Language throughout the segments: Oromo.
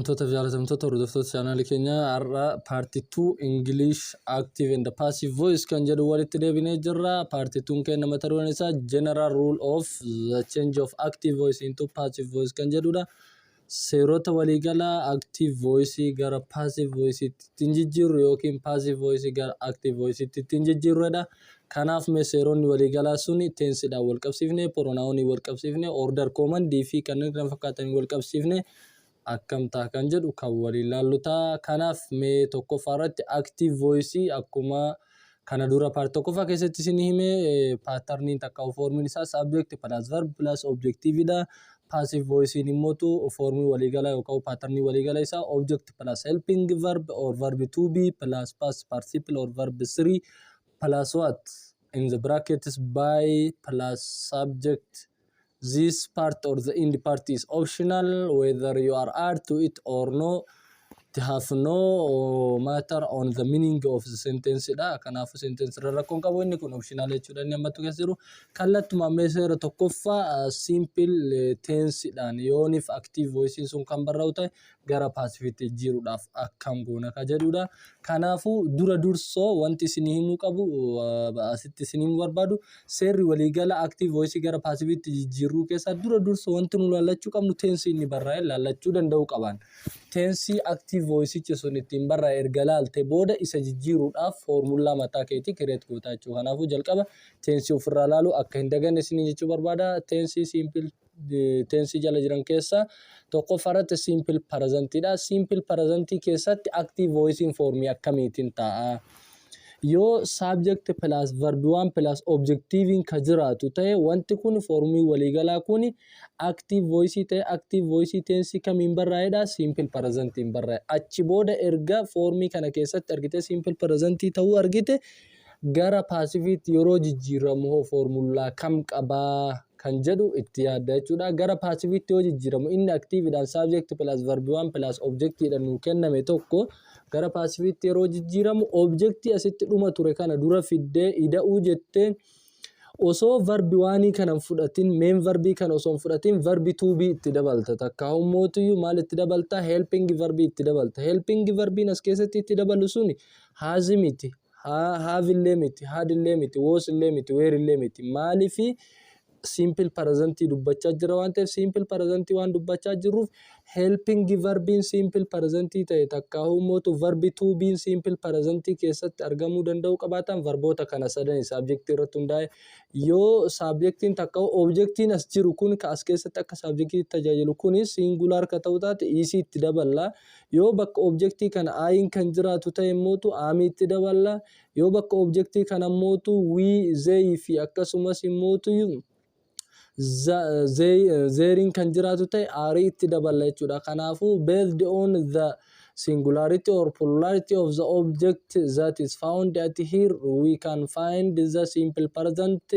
Kabajamtoota fi jaalatamtoota hordoftoota chaanaalii keenyaa, har'a part 2 English Active and Passive Voice kan jedhu walitti deebinee jirra. Part 2 keenya mata dureen isaa General Rule of the Change of Active Voice into Passive Voice kan jedhudha. Seerota waliigalaa active voice gara passive voice ittiin jijjiirru yookiin passive voice gara active voice ittiin jijjiirrudha. Kanaaf mee seeronni waliigalaa suni tensedhaan wal qabsiifne, pronounii wal qabsiifne, order, command fi kanneen kana fakkaatan wal qabsiifne akkam ta'a kan jedhu kan waliin laallu ta'a. Kanaaf mee tokkoffaa irratti active voice akkuma kana dura part tokkoffaa keessatti isin hime, patterniin takka formiin isaa subject plus verb plus objectividha. Passive voice immootu formii waliigalaa yookaan patternii waliigalaa isaa object plus helping verb or verb to be plus past participle or verb 3 plus what in the brackets by plus subject. This part or the end part is optional, whether you are add to it or no, it have no matter on the meaning of the sentence dha. Kanaafuu sentence irra rakkoon qabu, inni kun optional jechuudha. Inni ammatti keessa jiru kallattuma ammee seera tokkoffaa simple tense dhaan yoonif active voice sun kan barraa'u ta'e gara passive jijjiiruudhaaf akkam goona ka jedhudha. Kanaafuu dura dursoo wanti isin himuu qabu, asitti isin himuu barbaadu, seerri waliigala active voice gara passive jijjiirruu keessaa dura dursoo wanti nu laallachuu qabnu tense inni barraa'e laallachuu danda'uu qaban. Tense active voice sun ittiin barraa'e erga laalte booda isa jijjiiruudhaaf foormulaa mataa keetii create goota jechuudha. Kanaafuu jalqaba tense ofirraa laaluu akka hin daganne isinii jechuu barbaada. Tense simple tense jala jiran keessaa tokkoffaa irratti simple presentidha. Simple presentii keessatti active voice formii akkamiitiin ta'a? Yoo subject plus verb one plus objectiviin ka jiraatu ta'e, wanti kun formii waliigalaa kun active voice ta'e, active voice tense kamiin barraa'edha? Simple presentiin barraa'e. Achi booda erga formii kana keessatti argite, simple presentii ta'uu argite, gara passiveitti yeroo jijjiiramu hoo foormulaa kam qabaa kan jedhu itti yaadda jechuudha. Gara passiveitti yoo jijjiiramu, inni activeidhaan subject plus verb one plus objectiidhaan nuu kenname tokko gara passiveitti yeroo jijjiiramu, objectii asitti dhuma ture kana dura fiddee ida'uu jettee, osoo verb oneii kana hin fudhatin, main verbii kana osoo hin fudhatin, verb to be itti dabalta. Takka immootiyyuu maal itti dabalta? Helping verbii itti dabalta. Helping verbiin as keessatti itti dabalu suni has miti, have illee miti, had illee miti, was illee miti, were illee miti. Maaliifi? Simple presentii dubbachaa jira waan ta'eef, simple presentii waan dubbachaa jirruuf, helping verbiin simple presentii ta'e takka immootu verb to be'n simple presentii keessatti argamuu danda'u qabaatan verboota kana sadan subjectii irratti hundaa'e. Yoo subjectiin takka objectiin as jiru kun, ka as keessatti akka subjectiitti tajaajilu kun, singular ka ta'u taate, is itti daballa. Yoo bakka objectii kana I'n kan jiraatu ta'e immootu amii itti daballa. Yoo bakka objectii kana immootu we, they fi akkasumas immootu thereiin kan jiraatu ta'e, areii itti daballa jechuudha. Kanaafuu based on the singularity or plurality of the object that is found at here, we can find the simple present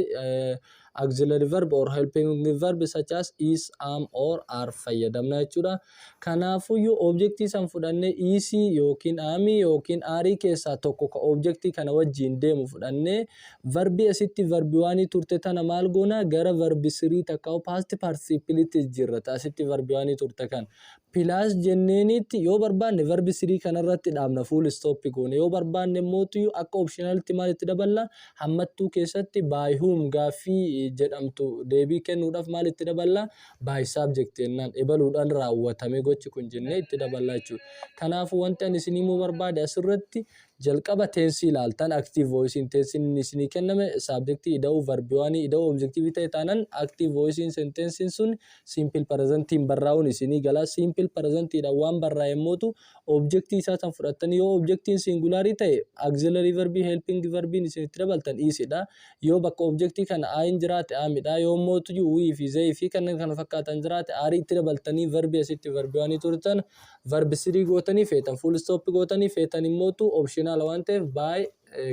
auxiliary verb or helping verb such as is, am or are fayyadamna jechuudha. Kanaafuyyuu objectii san fudhannee is yookiin amii yookiin areii keessaa tokko ka objectii kana wajjin deemu fudhannee, verbii asitti verb oneii turte tana maal goona? Gara verb threeii takka past participleitti jijjiirrata. Asitti verb oneii turte kan plus jenneenitti, yoo barbaanne verb threeii kanarratti dhaabna, full stop goone. Yoo barbaanne immoo akka optionalitti maal itti daballa? Hammattuu keessatti by whom gaaffii jedhamtu deebii kennuudhaaf maal itti daballa? By subject jennaan, ebaluudhaan raawwatame gochi kun jennee itti daballa jechuudha. Kanaafuu wanti ani isin himuu barbaade asirratti, jalqaba tenseii ilaaltan. Active voicein tenseiin inni isinii kenname subjectii ida'uu verb oneii ida'uu objectiveii ta'e taanaan, active voicein sentenceiin sun simple presentiin barraa'uun isinii gala. Simple presentiidhaan waan barraa'e immootu objectii isaa san fudhattanii, yoo objectiin singularii ta'e, auxiliary verbii, helping verbiin isin itti dabaltan isidha. Yoo bakka objectii kana I'n jiraate, amidha. Yoo immootu we fi they fi kanneen kana fakkaatan jiraate, areii itti dabaltanii, verbii asitti verb oneii turtan verb threeii gootanii, feetan full stop gootanii, feetan immootu optional waan ta'eef by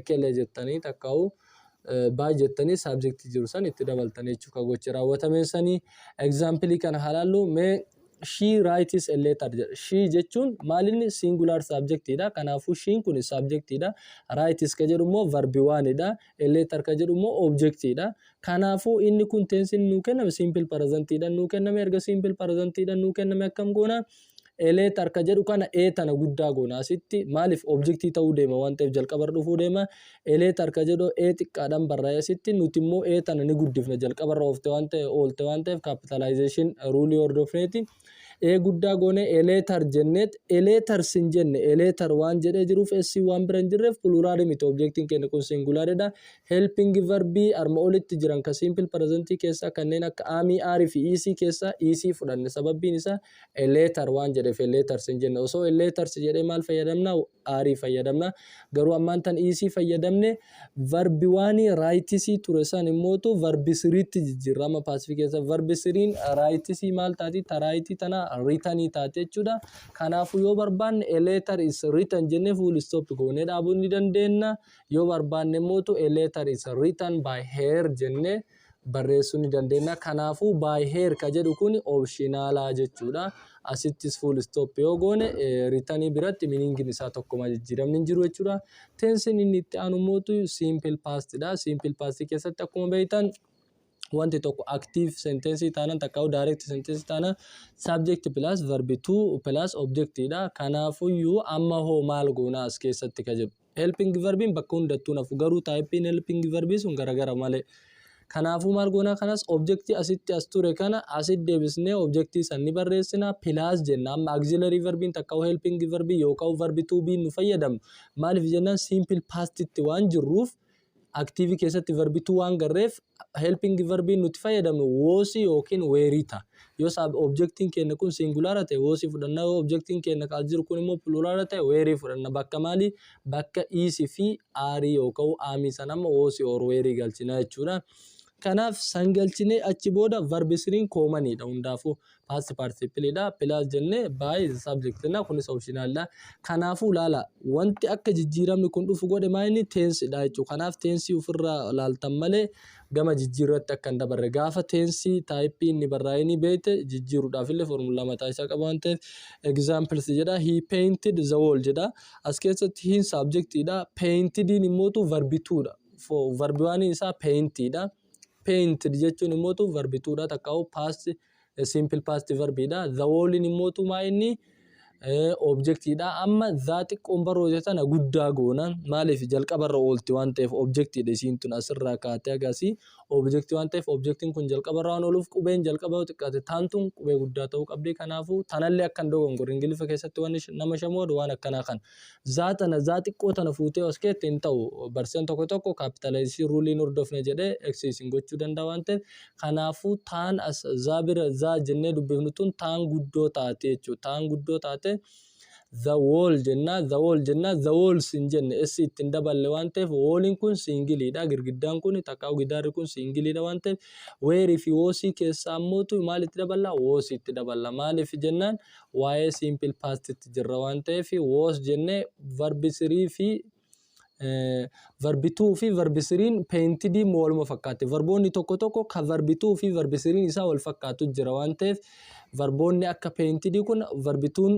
kelee jettanii takkaa'u by jettanii subjectii jiru san itti dabaltanii jechuudha gochi raawwatameen sanii. Example kana halaallu mee. She writes a letter jedha. She jechuun maalinni? Singular subjectidha. Kanaafuu she'n kun subjectidha. Writes ka jedhu immoo verb oneidha. A letter ka jedhu immoo objectidha. Kanaafuu inni kun tenseiin nuu kenname simple presentidha nuu kenname. Erga simple presentidha nuu kenname, akkam goona? A letter ka jedhu kana A tana guddaa goona asitti. Maaliif? Objectii ta'uu deema waan ta'eef, jalqabarra dhufuu deema. A letter ka jedhu A xiqqaadhaan barraa'e asitti. Nuti immoo A tana ni guddifna, jalqabarra oofte waan ta'e oolte waan ta'eef, capitalization rule hordofneeti. A guddaa goone, a letter jenneet. A letters hin jenne. A letter waan jedhee jiruuf, S waan bira hin jirreef, pluralii miti, objectiin keenya kun singularidha. Helping verbii arma olitti jiran ka simple presentii keessaa kanneen akka amii, areii fi isii keessaa isii fudhanne. Sababbiin isaa a letter waan jedheef a letters hin jenne. Osoo a letters jedhee maal fayyadamna? Areii fayyadamna. Garuu ammaan tan isii fayyadamne. Verb oneii writesii ture san immootu verb threetti jijjiirama. Passiveii keessa verb threen writesii maal taati? Ta writeii tana writtenii taate jechuudha. Kanaafuu yoo barbaanne "A letter is written" jennee full stop goonee dhaabuu ni dandeenya. Yoo barbaanne immootu "A letter is written by her" jennee barreessuu ni dandeenya. Kanaafuu "by her" ka jedhu kun optionalaa jechuudha. Asittis full stop yoo goone, writtenii biratti meaningiin isaa tokkuma, jijjiiramni hin jiru jechuudha. Tenseiin inni itti aanu immootu simple pastidha. Simple past keessatti akkuma beektan, wanti tokko active sentence taanaan, takkaa'u direct sentence taanaan, subject plus verb two plus objectidha. Kanaafuyyuu amma hoo maal goona as keessatti ka jedhu. Helping verbiin bakka hundattuu nafu, garuu typeiin helping verbii sun garagara malee. Kanaafuu maal goonaa? Kanas objectii asitti as ture kana asitti deebisnee objectii san ni barreessina, plus jenna. Amma auxiliary verbiin takka helping verbii yookaan verb to be nu fayyadamnu, maaliif jennaan, simple pastitti waan jirruuf, activeii keessatti verb two waan garreef, helping verbiin nuti fayyadamnu wasii yookiin wereii ta'a. Yoo objectiin keenya kun singulara ta'e, wasii fudhanna. Yoo objectiin keenya as jiru kun immoo plurala ta'e, wereii fudhanna. Bakka maali? Bakka isii fi areii yookaan amii sana amma wasii or wereii galchina jechuudha. Kanaaf san galchinee achi booda verb threen commoniidha, hundaafuu past participleidha. Plus jennee by subject jenna, kunis optionalidha. Kanaafuu laala, wanti akka jijjiiramni kun dhufu godhe maa inni? Tensedha jechuudha. Kanaaf tenseii ofirraa laaltan malee gama jijjiirratti akka hin dabarre. Gaafa tenseii typeii inni barraa'ee beekte, jijjiiruudhaaf illee foormulaa mataa isaa qaba waan ta'eef. Examples jedha. "He painted the wall" jedha. As keessatti hein subjectiidha. Paintediin immootu verb twodha. Verb oneiin isaa paintiidha. Painted jechuun immootu verb twodha, takkaa'u past simple past verbiidha. The walliin immootu maa inni? Objectiidha. Amma the xiqqoon baroote tana guddaa goona. Maaliif? Jalqabarra oolti waan ta'eef, objectiidha isiin tun. Asirraa kaatee agasii objectii waan ta'eef, objectiin kun jalqabarra waan ooluuf, qubeen jalqaba yoo xiqqaate taan tun qubee guddaa ta'uu qabdi. Kanaafuu tanallee akka hin dogongorre. Ingiliffa keessatti wanni nama shamuudhu waan akkanaa kana. The tana, the xiqqoo tana fuutee as keetti hin ta'u. Barsiisaan tokko tokko capitalizeii ruleiin hordofne jedhee eksiisin gochuu danda'a waan ta'eef, kanaafuu taan as the bira the jennee dubbifnu tun taan guddoo taate jechuudha. Taan guddoo taate, the wall jenna, the wall jenna, the walls hin jenne. S ittiin daballe waan ta'eef, walliin kun singleiidha. Girgiddaan kun takkaa'u gidaarri kun singleiidha waan ta'eef, wereii fi wasii keessaa ammootu maal itti daballa? Wasii itti daballa. Maaliif jennaan, waa'ee simple past itti jirra waan ta'eef, was jennee verb threeii fi verb two fi verb threen paintedii immoo waluma fakkaatti. Verboonni tokko tokko ka verb two fi verb threen isaa wal fakkaatu jira waan ta'eef, verboonni akka paintedii kun, verb twon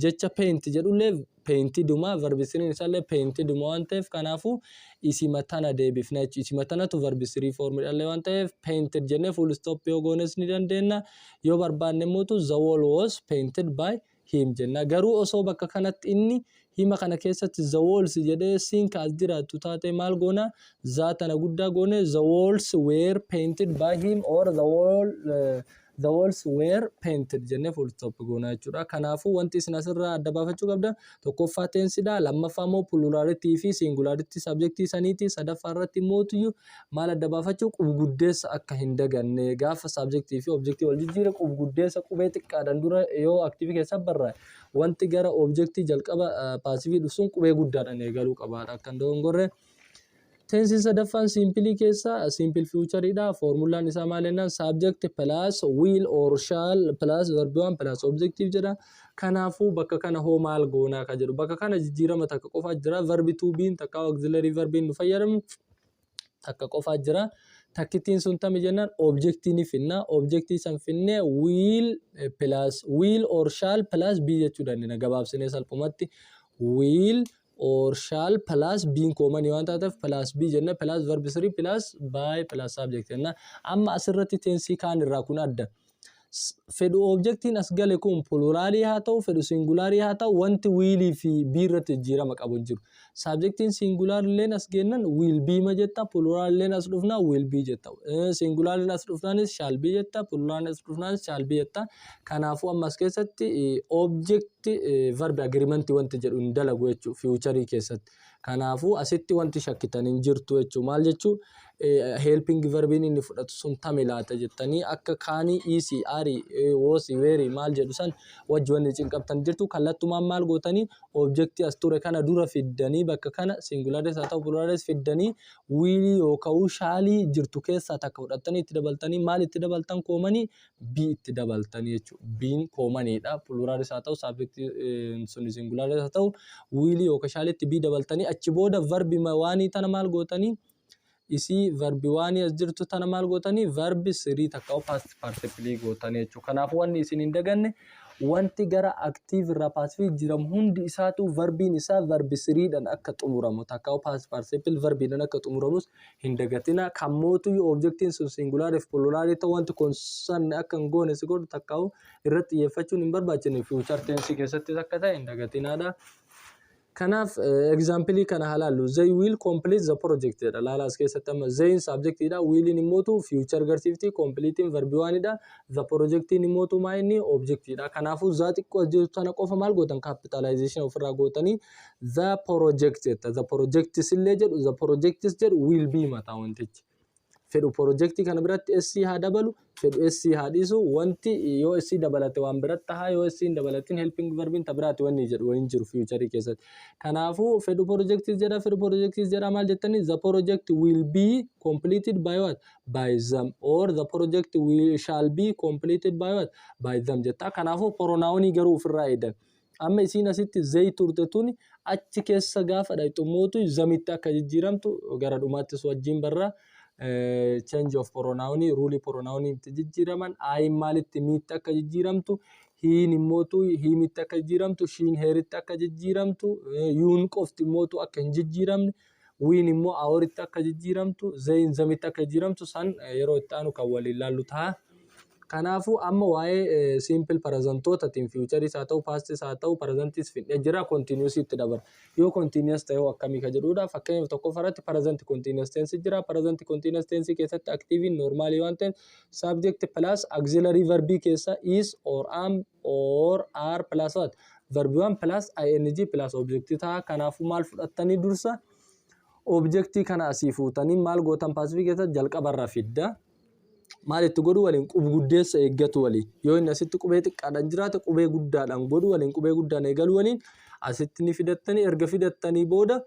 jecha paint jedhullee painteduma, verb threen isaallee painteduma waan ta'eef, kanaafuu isima tana deebifna jechuudha. Isima tanatu verb three formidhallee waan ta'eef, painted jennee full stop yoo goones ni dandeenya. Yoo barbaanne immoo "The wall was painted by him" jenna. Garuu osoo bakka kanatti inni hima kana keessatti "the walls" jedhee siin kaas jiraattu taate, maal goona? The tana guddaa goone, "The walls were painted by him" or "The walls were painted" jennee full stop goona jechuudha. Kanaafuu wanti isin asirraa adda baafachuu qabdan tokkoffaa tensedha, lammaffaa immoo plurality fi singularity subjectii saniiti, sadaffaa irratti immoo maal adda baafachuu? Qubguddeessa akka hin daganne. Gaafa subjectii fi objectii wal jijjiire, qubguddeessa qubee xiqqaadhaan dura yoo activeii keessa barraa'e, wanti gara objectii jalqaba passiveii dhufsuun qubee guddaadhaan eegaluu qabaadha, akka hin dogongorre. Tenseiin sadaffaan simpleii keessa simple futureiidha. Foormulaan isaa maal jennaan? Subject plus will or shall plus verb one plus objective jedha. Kanaafuu bakka kana hoo maal goonaa ka jedhu. Bakka kana jijjiirama takka qofa jira. Verb to be'n takka auxiliary verbiin nu fayyadamu takka qofa jira. Takkittiin sun tami jennaan, objectii ni finna. Objectii san finnee will plus will or shall plus be jechuu dandeenya gabaabsinee salphumatti. Will or shall plus be'n commonii waan taateef, plus be jenne, plus verb three plus by plus subject jenna. Amma asirratti tenseii kaan irraa kun adda. Fedhu objectiin as gale kun pluralii haa ta'u, fedhu singularii haa ta'u, wanti willii fi be irratti jijjiirama qabu hin jiru. Subjectiin singular illeen as geennan will be ma jetta, plural illeen as dhufnaa will be jetta. Singulariin as dhufnaanis shall be jetta, pluraliin as dhufnaanis shall be jetta. Kanaafuu amma as keessatti object verb agreement wanti jedhu hin dalagu jechuudha future keessatti. Kanaafuu asitti wanti shakkitan hin jirtu jechuudha. Maal jechuu, helping verbiin inni fudhatu sun tami laata jettanii akka canii, is, are, was, were maal jedhu san wajji wanni cinqabtan jirtu. Kallattumaan maal gootanii, objectii as ture kana dura fiddanii, bakka kana singularis haa ta'u pluralis fiddanii, willii yookaan shallii jirtu keessaa takka fudhattanii itti dabaltanii, maal itti dabaltan, commonii be itti dabaltanii jechuudha. Be'n commoniidha. Pluralis haa ta'u, subjectii sun singularis haa ta'u, willii yookaan shallitti be dabaltanii, achi booda verbi oneii tana maal gootanii, isii verbi oneii as jirtu tana maal gootanii, verb three takka past participle gootanii jechuudha. Kanaafuu wanni isin hin daganne, wanti gara active irraa passive jijjiiramu hundi isaatu verbiin isaa verb threedhaan akka xumuramu takka past participle verbiidhaan akka xumuramus hin dagatina. Kan mootu objectiin sun singularii fi pluralii ta'u wanti concern akka hin goone si godhu takka irratti xiyyeeffachuun hin barbaachifne future tense keessattis akka ta'e hin dagatinaadha. Kanaaf example kana haa laallu. "They will complete the project" jedha. Laala, as keessatti amma theyin subjectiidha. Williin immootu future agarsiifti. Completein verbi oneidha. The projectiin immootu maa inni objectiidha. Kanaafuu the xiqqoo as jirtu tana qofa maal gootan, capitalization ofirraa gootanii the project jetta. The projects illee jedhu, the projects jedhu, will be mataa wantichi. Fedhu projectii kana biratti S haa dabalu, fedhu S haa dhiisu, wanti yoo S dabalate waan biratti tahaa, yoo S hin dabalatin helping verbiin ta biraati wanni jedhu hin jiru future keessatti. Kanaafuu fedhu projects jedha, fedhu projects jedha, maal jettanii, the project will be completed by what? By them, or the project will shall be completed by what? By them jetta. Kanaafuu pronounii garuu ofirraa eedan. Amma isiin asitti they turte tuni achi keessa gaafa dhaqxu themitti akka jijjiiramtu gara dhumaattis wajjin barra. Change of pronoun, rule pronoun itti jijjiiraman, I'n maalitti, metti akka jijjiiramtu, he'n immootu himitti akka jijjiiramtu, she'n heritti akka jijjiiramtu, you'n qofti immootu akka hin jijjiiramne, we'n immoo ouritti akka jijjiiramtu, they'n themitti akka jijjiiramtu san yeroo itti aanu kan waliin laallu ta'a. Kanaafuu amma waa'ee simple presentootaatiin futureis haa ta'u, pastis haa ta'u, presentis fidhee jira, continuous itti dabala. Yoo continuous ta'e akkamii ka jedhudha. Fakkeenyaaf tokkoffaa irratti present continuous tense jira. Present continuous tense keessatti activein normalii waan ta'eef subject plus auxiliary verbii keessa is or am or are plus what? Verb one plus ing plus object ta'a. Kanaafuu maal fudhattanii, dursa objectii kana asii fuutanii maal gootan, passive keessatti jalqabarra fidda. Maal itti godhu waliin, qubguddeessa eeggatu waliin, yoo inni asitti qubee xiqqaadhaan jiraate qubee guddaadhaan godhu waliin, qubee guddaan eegalu waliin asitti ni fidattanii, erga fidattanii booda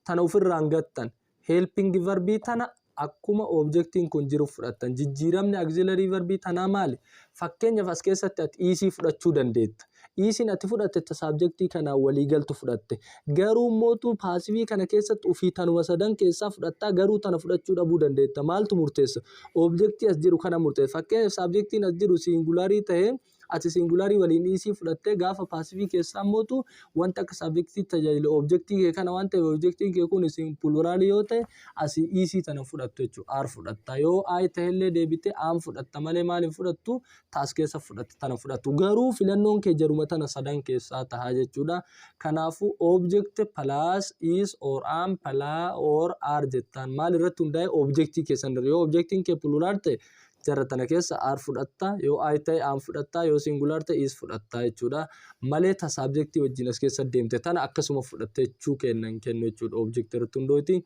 tana ofirraan gattan, helping verbii tana akkuma objectiin kun jiru fudhattan. Jijjiiramni auxiliary verbii tanaa maali? Fakkeenyaaf as keessatti ati isii fudhachuu dandeetta. Isiin ati fudhatte ta subjectii kanaan walii galtu fudhatte. Garuu mootuu passive kana keessatti ofii tanuma sadan keessaa fudhattaa, garuu tana fudhachuu dhabuu dandeetta. Maaltu murteessa? Objectii as jiru kana murteessa. Fakkeenyaaf subjectiin as jiru singularii ta'ee, ati singularii waliin isii fudhattee, gaafa passive keessaa mootu wanta akka subjectii tajaajilu objectii kee kana waan ta'eef, objectiin kee kun isin pluralii yoo ta'e asii isii tana fudhattu jechuudha. Are fudhatta. Yoo I ta'ellee deebitee am fudhatta malee maal hin fudhattu, taas keessa fudhatte tana fudhattu. Garuu filannoon kee jaruma tana sadan keessaa tahaa jechuudha. Kanaafuu object plus is or am plus or are jettaan. Maal irratti hundaa'e? Objectii keessan irra. Yoo objectiin kee plural ta'e jara tana keessa are fudhatta, yoo I ta'e am fudhatta, yoo singular ta'e is fudhatta jechuudha. Malee ta subjectii wajjin as keessa deemte tana akkasuma fudhatte jechuu kennan kennu jechuudha, objectii irratti hundooti.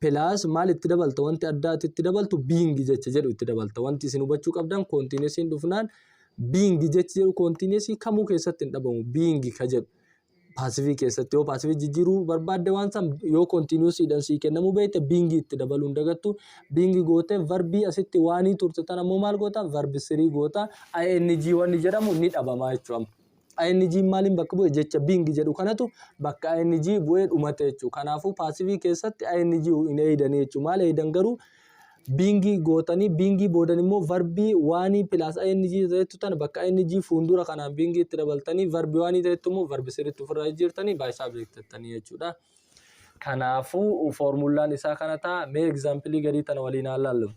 Plus maal itti dabalta? Wanti addaa itti dabaltu being jecha jedhu itti dabalta. Wanti isin hubachuu qabdan, continuousiin dhufnaan being jechi jedhu continuousii kamuu keessatti hin dhabamu, being ka jedhu. Passive keessatti yoo passive jijjiiruu barbaadde, waan san yoo continuousiidhaan sii kennamuu beekte, being itti dabaluu hin dagattu. Being gootee verbii asitti oneii turte tana immoo maal goota? Verb three goota. Ing wanni jedhamu ni dhabama jechuudha. Ing maaliin bakka bu'e? Jecha being jedhu kanatu bakka ing bu'ee dhumate jechuudha. Kanaafuu passive keessatti ing hin eeydanii jechuudha. Maal eeydan garuu? Being gootanii, being boodan immoo verbii oneii plus ing ta'ettu tana bakka ing fuuldura kanaan being itti dabaltanii, verbii oneii ta'ettu immoo verb threetti ofirraa jijjiirtanii by subjectettanii jechuudha. Kanaafuu foormulaan isaa kana ta'a. Mee example gadii tana waliin haa laallu.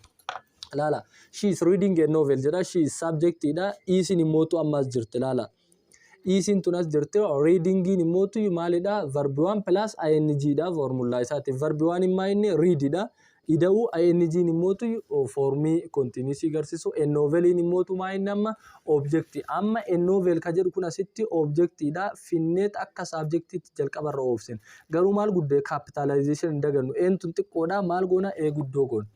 Laala, "She is reading a novel" jedha. She is subjectidha. Isiin immootu ammas jirti, laala. Isiin tun as jirti. Readingiin immootu maalidha? Verb one plus ing dha formulaa isaati. Verb one immaa inni readidha. Ida'uu ing immootu formii continuous agarsiisu. A noveliin immootu maa inni amma? Object. Amma a novel ka jedhu kun asitti objectidha. Finneet akka subjectiitti jalqabarra oofsin. Garuu maal guddee capitalization hin dagannu. Een tun xiqqoodha, maal goona? E guddoo goona.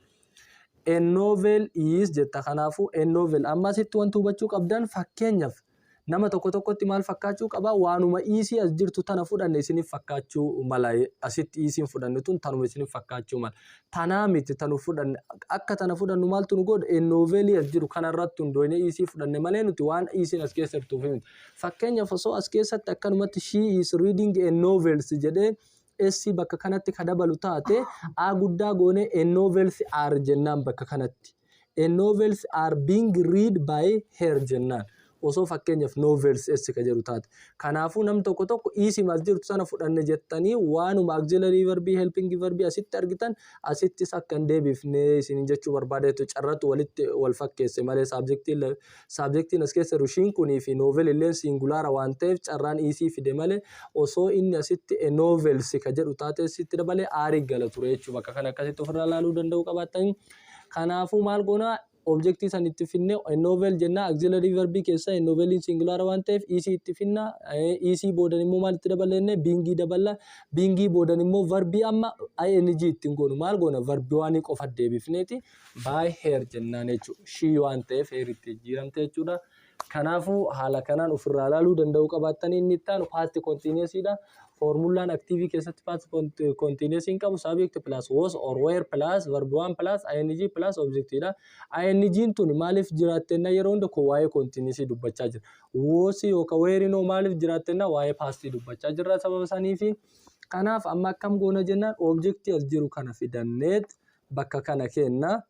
A novel is jetta. Kanaafuu a novel amma asitti wanti hubachuu qabdan, fakkeenyaaf nama tokko tokkotti maal fakkaachuu qaba? Waanuma isii as jirtu tana fudhanne isiniif fakkaachuu mala. Asitti isiin fudhanne tun tanuma isiniif fakkaachuu mala. Tanaa miti tanu fudhanne. Akka tana fudhannu maaltu nu godha? A novelii as jiru kanarratti hundoofne isii fudhanne malee nuti waan isiin as keessa jirtuuf miti. Fakkeenyaaf osoo as keessatti akkanumatti "She is reading a novels" jedhee S bakka kanatti ka dabalu taate, A guddaa goone "A novels are" jennaan bakka kanatti. "A novels are being read by her" jennaan. Osoo fakkeenyaaf novels S ka jedhu taate. Kanaafuu namni tokko tokko isii as jirtu sana fudhanne jettanii waanuma auxiliary verbii, helping verbii asitti argitan asittis akka hin deebifne isin jechuu barbaadeetu. Carratu walitti wal fakkeesse malee subjectiin as keessa jiru sheen kunii fi novel illeen singulara waan ta'eef carraan isii fide malee osoo inni asitti "a novels" ka jedhu taate sitti dabalee are gala ture jechuudha. Bakka kana akkasitti ofirraa ilaaluu danda'uu qabaatanii. Kanaafuu maal goonaa? Objectii san itti finne, novel jenna. Auxiliary verbii keessa noveliin singular waan ta'eef isii itti finna. Isii boodan immoo maal itti dabalenne? Beingii daballa. Beingii boodan immoo verbii amma ing ittiin goonu. Maal goona? Verbii waanii qofa deebifneeti by her jennaan jechuudha. She waan ta'eef her itti jijjiiramte jechuudha. Kanaafuu haala kanaan ofirraa ilaaluu danda'uu qabaattanii. Inni itti aanu past continuousidha. Formulaan activii keessatti past continuous hin qabu subject plus was or were plus verb one plus ing plus objectidha. Ing tun maaliif jiraattenna? Yeroo hunda kun waa'ee continuous dubbachaa jira. Was yookaan were inoo maaliif jiraattenna? Waa'ee past dubbachaa jirra sababa saniifi. Kanaaf amma akkam goona jennaan, objectii as jiru kana fidanneet bakka kana kenna.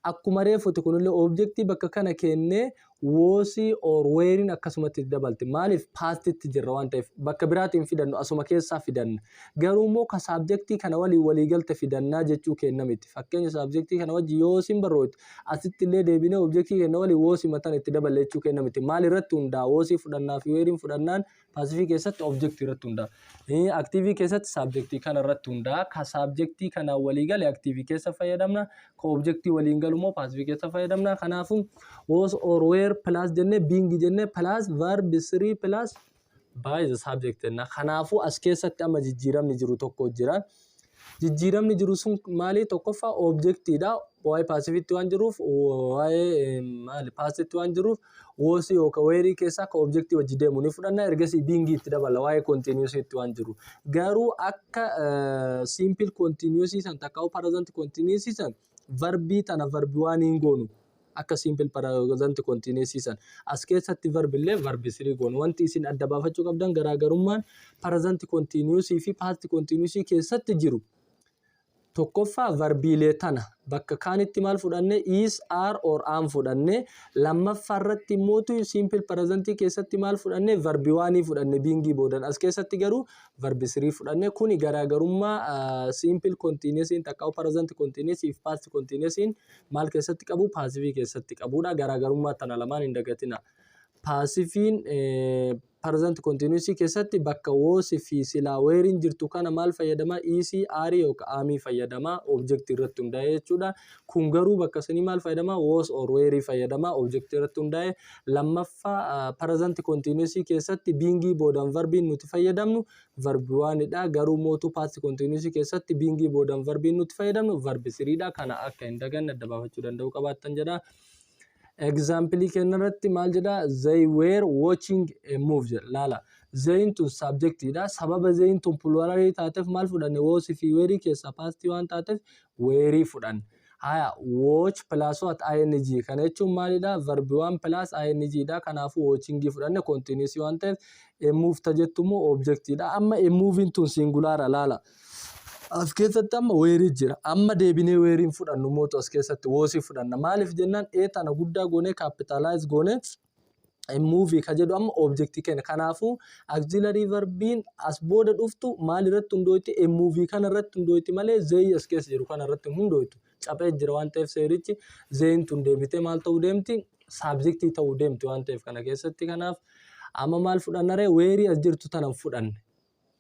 Akkuma reefuti kunillee objectii bakka kana kennee wasii or wereiin akkasumatti dabalte. Maaliif? Pastitti jirra waan ta'eef bakka biraatiin fidannu, asuma keessaa fidanna. Garuu immoo ka subjectii kana waliin walii galte fidannaa jechuu kenna miti. Fakkeenya subjectii kana wajji yoo isin barrooyte, asitti illee deebinee objectii kenna waliin wasii matan itti daballe jechuu kenna miti. Maal irratti hundaa'a wasii fudhannaa fi wereiin fudhannaan passivii keessatti? Objectii irratti hundaa'a. Activii keessatti subjectii kana irratti hundaa'a. Ka subjectii kanaan walii gale activii keessa fayyadamna. Ka objectii waliin galu immoo passivii keessa fayyadamna. Kanaafuu was or were plus jennee, being jennee, plus verb three plus by the subject jenna. Kanaafuu as keessatti amma jijjiiramni jiru tokko jira. Jijjiiramni jiru sun maali? Tokkoffaa objectiidha. Waa'ee passivitti waan jiruuf, waa'ee maali pastitti waan jiruuf, wasii yookaan wereii keessaa akka objectii wajji deemu ni fudhanna. Ergasii beingii itti dabala waa'ee continuousitti waan jiru. Garuu akka simple continuousii san takka present continuousii san verbii tana verbi waan hin goonu. Akka simple present continuousii san as keessatti verb illee verb three goonu. Wanti isin adda baafachuu qabdan, garaagarummaan present continuousii fi past continuousii keessatti jiru, tokkoffaa verbiilee tana bakka kaanitti maal fudhanne? Is, are or am fudhanne. Lammaffaa irratti immootu simple presentii keessatti maal fudhanne? Verb oneii fudhanne beingii boodan. As keessatti garuu verb three fudhanne. Kuni garaagarummaa simple continuousiin takka present continuousii fi past continuousiin maal keessatti qabu? Passivii keessatti qabudha. Garaagarummaa tana lamaan hin dagatina. Passiviin present continuous keessatti bakka wasii fi silaa wereiin jirtu kana maal fayyadama? Is, are yookaan amii fayyadama, object irratti hundaa'e jechuudha. Kun garuu bakka sanii maal fayyadama? Was or were fayyadama, object irratti hundaa'e. Lammaffaa, present continuous keessatti beingii boodaan verbiin nuti fayyadamnu verb oneidha. Garuu mootuu past continuous keessatti beingii boodaan verbiin nuti fayyadamnu verb threedha. Kana akka hin daganne adda baafachuu danda'uu qabaattan jedha. Example kenna irratti maal jedha? "They were watching a movie" jedha. Laala. Theyin tun subjectiidha. Sababa theyin tun pluralii taateef maal fudhanne? Wasii fi wereii keessaa pastii waan taateef wereii fudhanne. Haya, watch plus what? Ing. Kana jechuun maalidha? Verb one plus ing dha. Kanaafuu watchingii fudhanne, continuous waan ta'eef. A movie ta jettu immoo objectiidha. Amma a movien tun singulara, laala. As keessatti amma wereii jira. Amma deebinee wereiin fudhannu mootu as keessatti wasii fudhanna. Maaliif jennaan, a tana guddaa goonee capitalize goonee Movie ka jedhu amma objectii kenna. Kanaafuu auxiliary verbiin as booda dhuftu maal irratti hundooyti? A movie kana irratti hundooyti malee they as keessa jiru kana irratti hin hundooytu. Caphee jira waan ta'eef seerichi, theyin tun deebitee maal ta'uu deemti? Subjectii ta'uu deemti waan ta'eef kana keessatti. Kanaaf amma maal fudhanna ree? Wereii as jirtu tana fudhanne.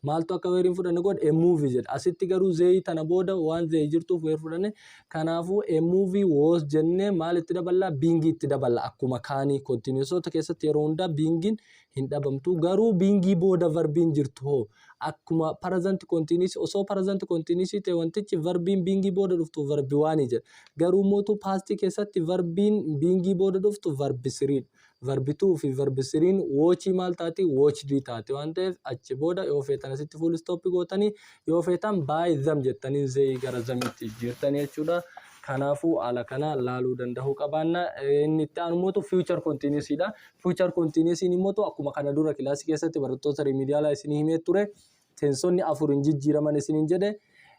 Maaltu akka wereiin fudhanne godhe? A movie jedha. Asitti garuu they tana booda waan they jirtuuf were fudhanne. Kanaafuu a movie was jennee maal itti daballaa? Beingii itti daballa. Akkuma kaanii continuousoota keessatti yeroo hundaa beingiin hin dhabamtu. Garuu beingii booda verbiin jirtu hoo? Akkuma present continuous, osoo present continuous ta'e wantichi verbiin beingii booda dhuftu verb oneii jedha. Garuu mootu pastii keessatti verbiin beingii booda dhuftu verb threedha. Verb two fi verb threen watchii maal taati? Watchedii taati waan ta'eef achi booda yoo feetan asitti full stop gootanii, yoo feetan by them jettanii they gara themitti jijjiirtanii jechuudha. Kanaafuu haala kana laaluu danda'uu qabaanna. Inni itti aanu immoo future continuous dha. Future continuous immoo akkuma kana dura kilaasii keessatti barattoota remedialaa isinii himee ture. Tenseonni afur hin jijjiiraman isiniin jedhe.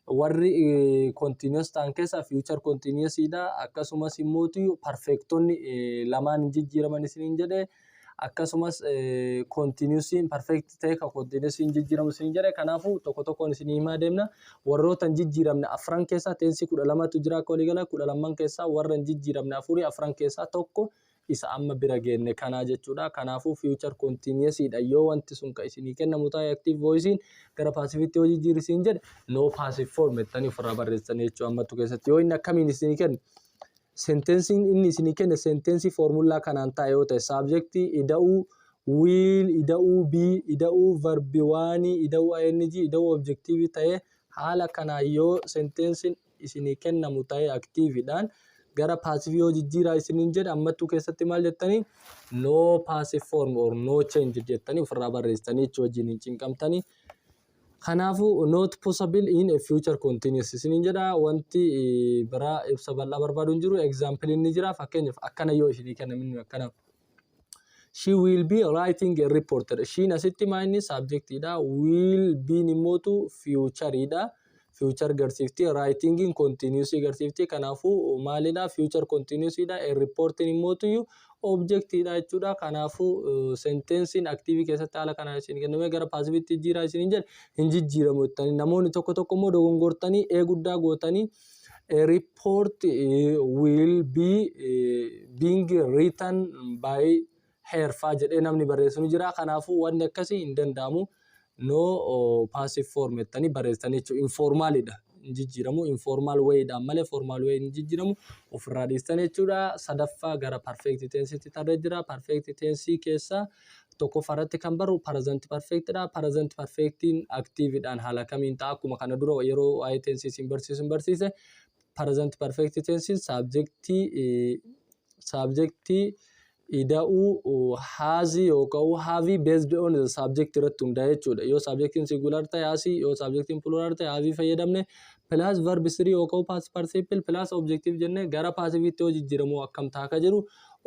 Warri continuous ta'an keessaa future continuous dha. Akkasumas immoo perfectonni lamaan hin jijjiiraman isiniin jedhe. Akkasumas continuousiin perfect ta'e kan continuousiin jijjiiramu isiniin jedhe. Kanaafuu tokko tokkoon isinii himaa deemna. Warroota hin jijjiiramne afran keessaa, tenseii 12tu jira akka waliigala, 12n keessaa warra hin jijjiiramne afurii, afran keessaa tokko isa amma bira geenne kanaa jechuudha. Kanaafuu future continuous dha yoo wanti sun kan isinii kennamu ta'e, active voicein gara passivetti yoo jijjiirisiin jedhe, no passive form jettanii ofirraa barreessanii jechuudha ammattu keessatti. Yoo inni akkamiin isinii kennu, sentenceiin inni isinii kenne sentenceii formulaa kanaan ta'e yoo ta'e, subjectii ida'uu will ida'uu be ida'uu verb oneii ida'uu ing ida'uu objectiveii ta'e, haala kanaan yoo sentenceiin isinii kennamu ta'e, activeidhaan gara passiveii yoo jijjiiraa isiniin jedhe, ammattuu keessatti maal jettanii? No passive form or no change jettanii ofirraa barreessanii jechuu, wajjin hin cinqamtanii. Kanaafuu not possible in a future continuous isiniin jedha. Wanti biraa ibsa bal'aa barbaadu hin jiru. Example inni jira, fakkeenyaaf akkana yoo isinii kennamu akkana. She will be writing a report. Sheen asitti maa inni? Subjectidha. Will be immootu futureidha. Future garsiifti. Writingin continuous garsiifti. Kanaafuu maalidha? Future continuousidha. A reporting immootu objectidha jechuudha. Kanaafuu sentenceiin active keessatti haala kanaan isin kenname gara passiveitti jijjiiraa isiniin jedhe, hin jijjiiramu jettanii. Namoonni tokko tokko immoo dogongortanii ee guddaa gootanii a report will be being written by her faa jedhee namni barreessu ni jira. Kanaafuu wanni akkasii hin danda'amu. No passive form jettanii barreessanii jechuudha. Informalidha. Hin jijjiiramu. Informal wayidhaan malee formal way hin jijjiiramu. Ofirraa dhiistan jechuudha. Sadaffaa gara perfect tensetti tarree jira. Perfect tense keessa tokkoffaa irratti kan barru present perfectidha. Present perfectiin activeidhaan haala kamiin ta'a? Akkuma kana dura yeroo waa'ee tense isin barsiisu hin barsiise. Present perfect tense subjectii ida'uu hasii yookaan haveii based on the subject irratti hundaa'e jechuudha. Yoo subjectiin singular ta'e hasii, yoo subjectiin plural ta'e haveii fayyadamne, plus verb three yookaan past participle plus objective jennee gara passiveitti yoo jijjiiramu akkam ta'a ka jedhu,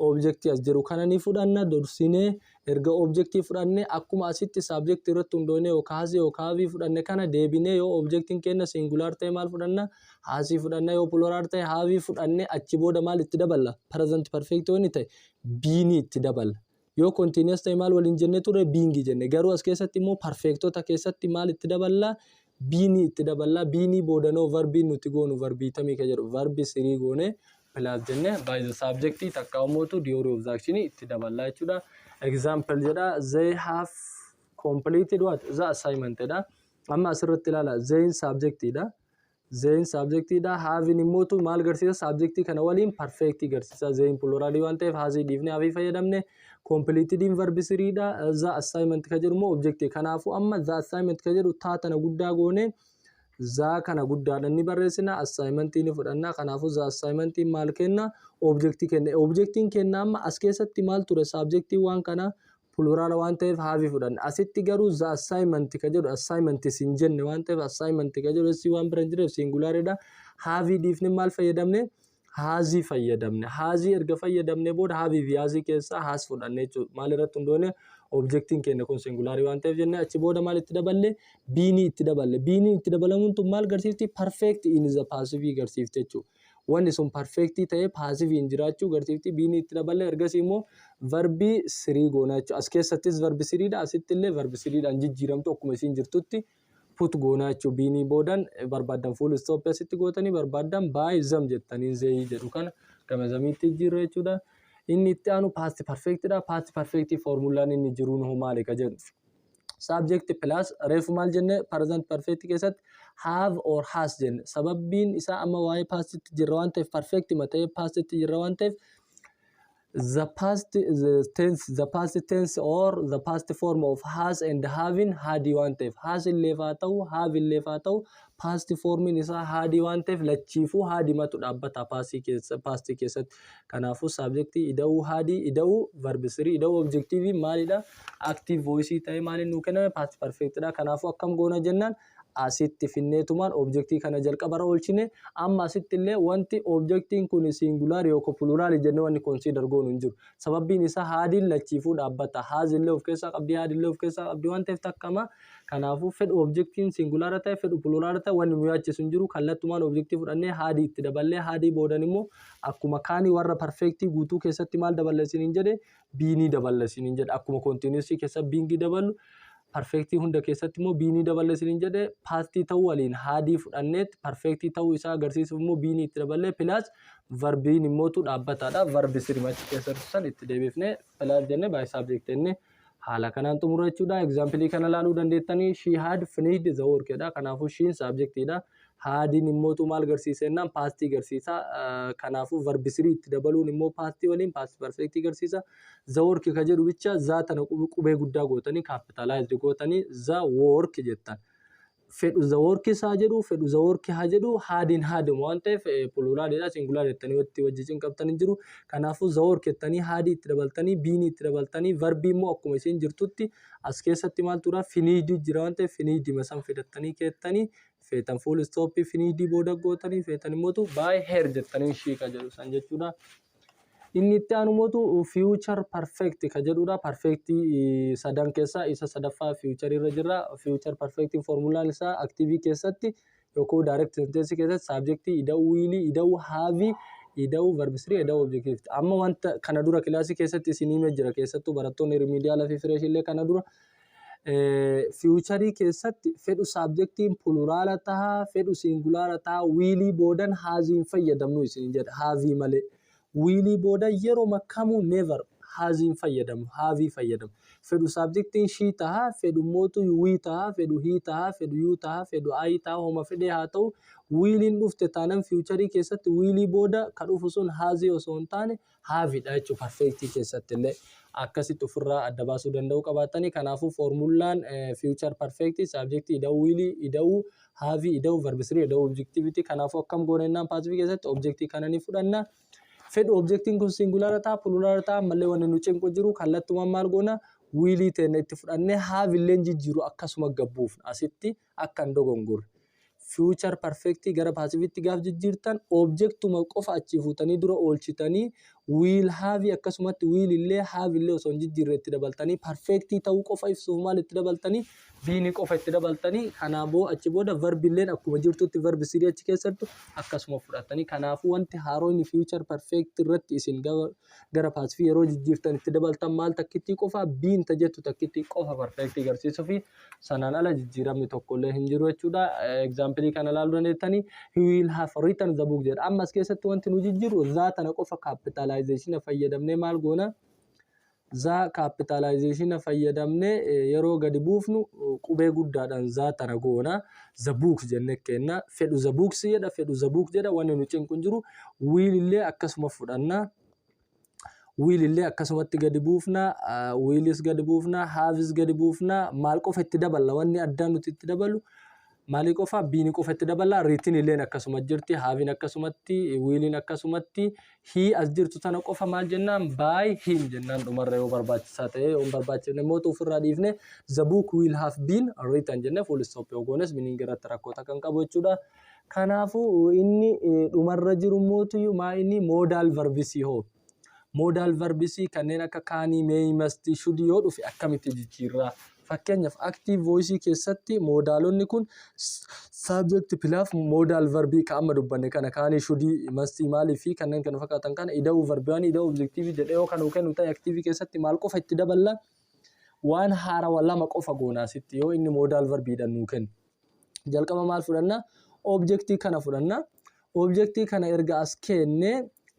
objectii as jiru kana ni fudhanna dursinee. Erga objectii fudhanne, akkuma asitti subjectii irratti hundoone yookaan hasii yookaan haveii fudhanne kana deebinee, yoo objectiin keenya singular ta'e maal fudhanna? Hasii fudhanna. Yoo plural ta'e haveii fudhanne, achi booda maal itti daballa? Present perfect yoo inni ta'e beenii itti daballa. Yoo continuous ta'e maal waliin jennee ture? Beingii jenne. Garuu as keessatti immoo perfectota keessatti maal itti daballa? Beenii itti daballa. Beenii boodanoo verbiin nuti goonu verbii tamii ka jedhu, verb three goone plus jenne by the subject takka immoo doer of the action itti daballa jechuudha. Example jedha, they have completed what? The assignment jedha. Amma asirratti ilaala, theyin subjectidha. Theyin subjectidha. Havein immootu maal garsiisa? Subjectii kana waliin perfect garsiisa. Theyin pluralii waan ta'eef hasii dhiifnee haveii fayyadamne. Completediin verb threedha. The assignment ka jedhu immoo objectii. Kanaafuu amma the assignment ka jedhu taa tana guddaa goone, the kana guddaadhaan ni barreessina, assignmentii ni fudhanna. Kanaafuu the assignmentiin maal kenna? Objectii kenna. Objectiin kenna amma as keessatti maal ture? Subjectiin waan kana plurala waan ta'eef haveii fudhanna. Asitti garuu the assignment ka jedhu assignment hin jenne waan ta'eef, assignment ka jedhu si waan bira hin jireef singularidha. Haveii dhiifne maal fayyadamne? Hasii fayyadamne. Hasii erga fayyadamne booda haveii fi hasii keessaa has fudhanne jechuudha. Maal irratti hundoone? Objectiin keenya kun singularii waan ta'eef jenne. Achi booda maal itti daballe? Beenii itti daballe. Beeniin itti dabalamuun tun maal garsiifti? Perfect in the passive garsiifti jechuudha. Wanni sun perfectii ta'ee passiveiin jiraachuu garsiifti. Beenii itti daballee ergasii immoo verb three goona jechuudha. As keessattis verb threedha. Asitti illee verb threedhaan jijjiiramtu akkuma isiin jirtutti put goonaa jechuudha. Beenii boodan barbaaddan full stop asitti gootanii, barbaaddan by them jettanii they jedhu kana gama themiitti jijjiirra jechuudha. Inni itti aanu past perfectidha. Past perfect formulaan inni jiruun hoo maali ka jedhu. Subject plus, reefu maal jenne? Present perfect keessatti have or has jenne. Sababbiin isaa amma waa'ee pastitti jirra waan ta'eef, perfect ta'ee pastitti jirra waan ta'eef, the past tense or the past form of has and having had waan ta'eef, has illee haa ta'u, have illee haa ta'u, past formiin isaa had waan ta'eef, lachiifuu had matu dhaabbata pastii keessatti. Kanaafuu subject ida'uu had ida'uu verb three ida'uu objective maalidha? Active voice ta'ee maaliin nuu kenname? Past perfectidha. Kanaafuu akkam goona jennaan, asitti finneetumaan objectii kana jalqabarra oolchine. Amma asitti illee wanti objectiin kun singular yookaan plural jennee wanni consider goonu hin jiru. Sababbiin isaa hadiin lachiifuu dhaabbata. Has illee of keessaa qabdi, had illee of keessaa qabdi waan ta'eef takkama. Kanaafuu fedhu objectiin singular ta'e, fedhu plural ta'e, wanni nu yaachisu hin jiru. Kallattumaan objectii fudhannee hadii itti daballee, hadii boodan immoo akkuma kaanii warra perfectii guutuu keessatti maal daballe isiniin jedhe? Beenii daballe isiniin jedhe. Akkuma continuousii keessa beingii daballu, perfectii hunda keessatti immoo beenii daballe isiniin jedhe. Pastii ta'uu waliin hadii fudhanneet, perfectii ta'uu isaa agarsiisuuf immoo beenii itti daballee, plus verbiin immootu dhaabbataadha. Verb three achi keessatti san itti deebifnee plus jennee by subject jennee haala kanaan xumura jechuudha. Examplii kana ilaaluu dandeettanii. She had finished the work jedha. Kanaafuu sheen subjectiidha. Hadiin immootu maal garsiisa jennaan, pastii garsiisa. Kanaafuu verb three itti dabaluun immoo pastii waliin past perfectii garsiisa. The work ka jedhu bicha the tana qubee guddaa gootanii, capitalized gootanii, the work jettan. Fedhu the work isaa jedhu, fedhu the work haa jedhu, hadiin haduma waan ta'eef pluralidha singular jettanii walitti wajjin qabtan hin jiru. Kanaafuu the work jettanii, hadii itti dabaltanii, beenii itti dabaltanii, verbii immoo akkuma isheen jirtutti as keessatti maal tura? Finishedii jira waan ta'eef, finishedii san fidattanii keettanii, feetan full stopii finishedii booda gootanii, feetan immootu by her jettanii she ka jedhu san jechuudha. Inni itti aanu mootu future perfect ka jedhudha. Perfectii sadan keessaa isa sadaffaa future irra jira. Future perfect formulaan isaa active keessatti yookaan direct sentence keessatti subject ida'uu willii ida'uu have ida'uu verb three ida'uu objective. Amma wanta kana dura kilaasii keessatti isin himee jira, keessattuu barattoonni remedial fi fresh illee kana dura. Futureii keessatti fedhu subjectiin plural tahaa, fedhu singular tahaa, willii boodan hasiin fayyadamnu isin jedha, haveii malee. Willii booda yeroo kamuu never hasiin fayyadamu, haveii fayyadamu. Fedhu subjectiin she tahaa, fedhu mootu we tahaa, fedhu he tahaa, fedhu you tahaa, fedhu I tahaa, homa fedhee haa ta'u, williin dhufte taanan futureii keessatti willii booda ka dhufu sun hasii osoo hin taane haveiidha jechuudha perfectii keessatti illee. Akkasitti ofirraa adda baasuu danda'uu qabaatanii. Kanaafuu formulaan future perfectii subjectii ida'uu willii ida'uu haveii ida'uu verb three ida'uu objectiveiti. Kanaafuu akkam goona jennaan, passiveii keessatti objectii kana ni fudhanna. Fedhu objectiin kun singular ta'a, plural ta'a, ammallee wanni nu cinqu jiru, kallattumaan maal goona? Willii teenya itti fudhannee, haveillee jijjiiru akkasuma gabbuufna asitti akka hin dogongorre. Future perfectii gara passiveitti gaaf jijjiirtan objectuma qofa achii fuutanii dura oolchitanii, will haveii akkasumatti will illee have illee osoo hin jijjiirre itti dabaltanii, perfectii ta'uu qofa ibsuuf maal itti dabaltanii? Beenii qofa itti dabaltanii. Kanaafuu achi booda verbilleen akkuma jirtutti verb three achi keessattu akkasuma fudhatanii. Kanaafuu wanti haaroonni future perfect irratti isin gara passiveii yeroo jijjiirtan itti dabaltan maal? Takkittii qofa, been ta jettu takkittii qofa perfectii agarsiisuu fi sanaan ala jijjiiramni tokkollee hin jiru jechuudha. Examplii kana ilaaluu dandeettanii. He will have written the book jedha. Amma as keessatti wanti nu jijjiiru the tana qofa capitalization fayyadamnee maal goona? The capitalization fayyadamnee yeroo gadi buufnu qubee guddaadhaan the tana goona. The book jennee kenna. Fedhu the books jedha, fedhu the book jedha, wanni nu cinqu hin jiru. Will illee akkasuma fudhanna. Will illee akkasumatti gadi buufna. Willis gadi buufna. Haveis gadi buufna. Maal qofa itti daballa? Wanni addaa nuti itti dabalu maalii qofa? Beenii qofa itti daballa. Written illeen akkasuma jirti. Haveiin akkasumatti. Williin akkasumatti. He as jirtu tana qofa maal jennaan? By him jennaan dhumarra yoo barbaachisaa ta'e. Yoo hin barbaachifne immoo ofirraa dhiifne, the book will have been written jennee full stop yoo goones meaning irratti rakkoota kan qabu jechuudha. Kanaafuu inni dhumarra jiru mootuyyuu maa inni modal verbsii hoo? Modal verbsii kanneen akka canii, may, must, should yoo dhufe akkamitti jijjiirraa? Fakkeenyaaf, active voice keessatti modalonni kun subject plus modal verbii ka amma dubbanne kana, canii, shouldii, mustii, maalii fi kanneen kana fakkaatan kana ida'uu verbii waan ida'uu objective jedhee yoo kan nuu kennu ta'e, active keessatti maal qofa itti daballa? Waan haarawa lama qofa goona asitti yoo inni modal verbiidhaan nuu kennu. Jalqaba maal fudhanna? Objectii kana fudhanna. Objectii kana erga as kennee,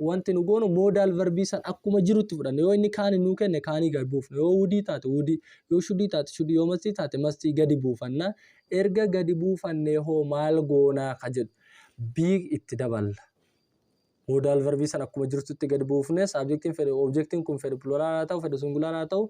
wanti nu goonu modal verbii san akkuma jirutti fudhanna. Yoo inni canii nuu kenne, canii gadi buufna. Yoo wouldii taate wouldii, yoo shouldii taate shouldii, yoo mustii taate mustii gadi buufanna. Erga gadi buufannee hoo maal goonaa ka jedhu, be itti daballa. Modal verbii sana akkuma jirtutti gadi buufnee, subjectiin fedhe, objectiin kun fedhe plural haa ta'u, fedhe singular haa ta'u,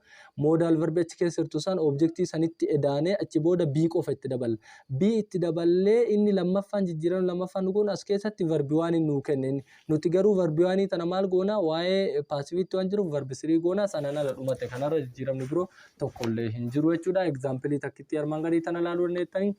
modal verbii achi keessa jirtu san objectii sanitti edaanee achi booda be qofa itti daballa. Be itti daballee, inni lammaffaan jijjiirama lammaffaan nu goonu, as keessatti verb one inni nuu kenne. Nuti garuu verb oneii tana maal goona? Waa'ee passiveitti waan jiruuf verb three goona. Sanaan ala dhumate. Kanarra jijjiiramni biroo tokkollee hin jiru jechuudha. Exampleii takkitti armaan gadii tana ilaaluu dandeettanii.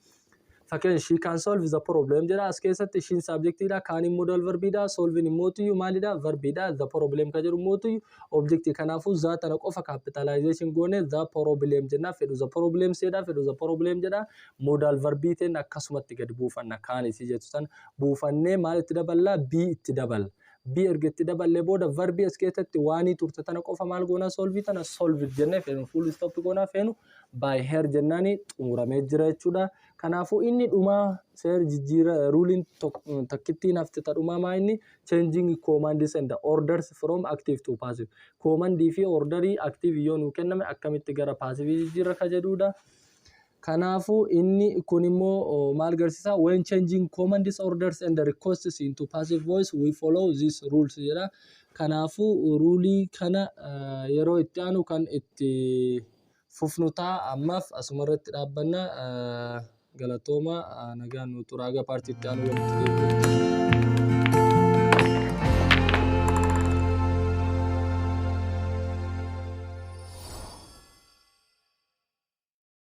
Fakkeenya, "She can solve the problem" jedha. As keessatti sheen subjectiidha, caniin modal verbiidha, solving immootuyyuu maalidha? Verbiidha. The problem ka jedhu immootuyyuu objectii. Kanaafuu the tana qofa capitalization goone the problem jenna. Fedhu the problem jedha, fedhu the problem jedha. Modal verbii teen akkasumatti gadi buufanna. Canis jettu sana buufannee maal itti daballa? Be itti daballa. Be erga itti daballee booda, verbii as keessatti oneii turte tana qofa maal goona? Solve tana solve jennee, feenu full stop goona, feenu by her jennaani xumuramee jira jechuudha. Kanaafuu inni dhumaa seer jijjiira ruleiin takkittiin hafte ta dhumaa maa inni? Changing commands and orders from active to passive. Commandii fi orderii active yoo nuu kenname akkamitti gara passive jijjiirra ka jedhudha. Kanaafuu inni kun immoo maal agarsiisa? "When changing commands, orders and requests into passive voice, we follow these rules" jedha. Kanaafuu ruleii kana yeroo itti aanu kan itti fufnu ta'a. Ammaaf asuma irratti dhaabbanna. Galatooma, nagaan nu turaa, haga partii itti aanu walitti deebinutti.